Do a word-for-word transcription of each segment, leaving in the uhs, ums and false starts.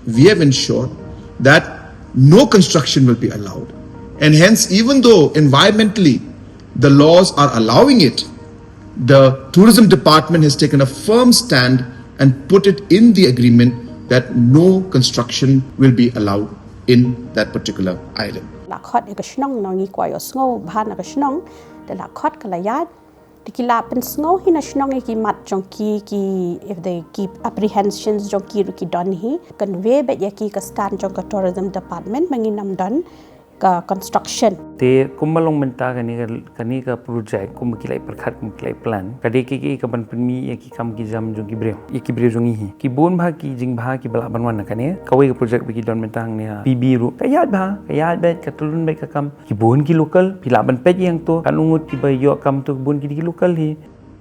We have ensured that no construction will be allowed. And hence, even though environmentally the laws are allowing it, the tourism department has taken a firm stand and put it in the agreement that no construction will be allowed in that particular island. La khot ïa ka shnong, nongïalam ki kwah ïohsngew bha na ka shnong, te la khot ka la ïaid. Te ki la pynsngew hi na shnong ïa ki mat jong ki, ki, if they keep apprehensions jong ki ruh ki don hi. Convey beit ïa ki ka stand jong ka tourism department ba ngin ym don ka construction. Te kumba long mynta kane ka, kane ka project, kumba ki la pyrkhat, kumba ki la plan, ka dei ka, ka, ka ban pynmih ïa ki kam ki jam jong ki briew, ïa ki briew jong ngi hi. Ki bun bha ki jingbha kiba lah ban wan na kane. Kawei ka project ba ki don mynta hangne ha P B ruh, ka ïaid bha, ka ïaid beit, ka tyllun beit ka kam. Ki bun ki local, phi lah ban peit ïa hangto, katno ngut kiba ïoh kam to, ki bun ki dei ki local hi.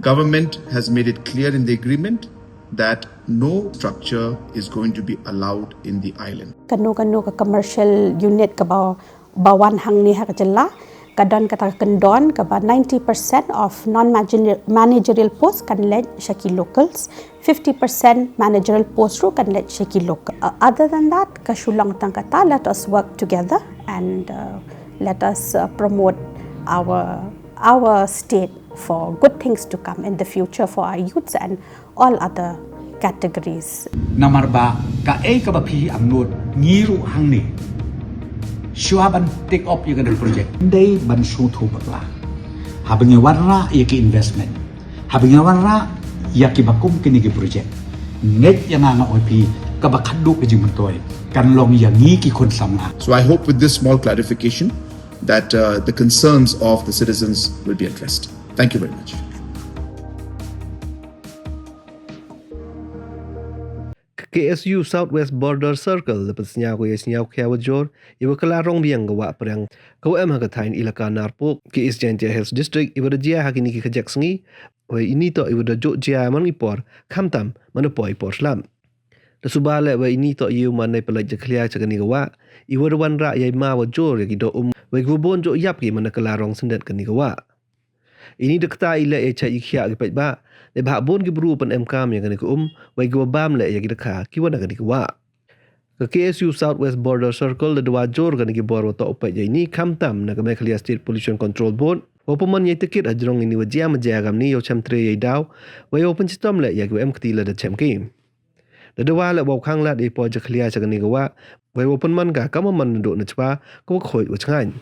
Government has made it clear in the agreement that no structure is going to be allowed in the island. Kano kano ka commercial unit kaba, ba wan hangne ha ka jylla, ka don kata ka kyndon kaba ninety percent of non-managerial post kan leit sha ki locals, fifty percent managerial post ruh kan leit sha ki local. Uh, other than that, ka shu long tang kata, let us work together and, uh, let us, uh, promote our, our state for good things to come in the future for our youths and all other categories. Namar ba kaei kaba phi angnud, ngi ruh hangne, shuwa ban take up ïa kane ka project, dei ban sngewthuh bakla. Haba ngi wanrah ïa ki investment, haba ngi wanrah ïa kiba kum kine ki project, ngeit ïa nga, nga ong ïa phi, kaba khadduh ka jingmyntoi kan long ïa ngi ki khun samla. So I hope with this small clarification that, uh, the concerns of the citizens will be addressed. Thank you very much. Ka K S U South West Border Circle la pynsngew ka ïa sngew khia wa jur ïa wa kylla rong biang ka wah pyrshang ka wa em ha ka thaiñ Elaka Narpuh ka East Jaintia Hills District, ïa wa da jia ha kine ki kajak sngi, wa ini to ïa wa da juh jia man i por, khamtam man i por slap. Da suba leh wa ini to ïa u man nei pynlait jakhlia cha kane ka wah, ïa wa da wanrah ïa i ma wa jur ïa ki doh um, wa ki wa bun juh ïap ki man kylla rong syndet kane ka wah. Ini da kata i leh ïa chait i khiah ki paidbah, da ba bun ki bru pyn em kam ïa kane ka um, wa ki wa bam leh ïa ki da kha ki wa na kane ka wah. Ka K S U South West Border Circle da dawa jur kane ki bor wa toh u peit ïa ini, khamtam na ka Meghalaya State Pollution Control Board wa pynman ïa i takit ha jrong ini wa jia ma jia kam ni ïa u chem tre ïa i daw, wa ïa u pynshitom leh ïa ki wa em kti lada chem ki. Da dawa leh wa u khang lad ïa i por jakhlia cha kane ka wah, wa ïa u pynman ka kam wa man na duh na chwa ka wa khuid wa chngaiñ.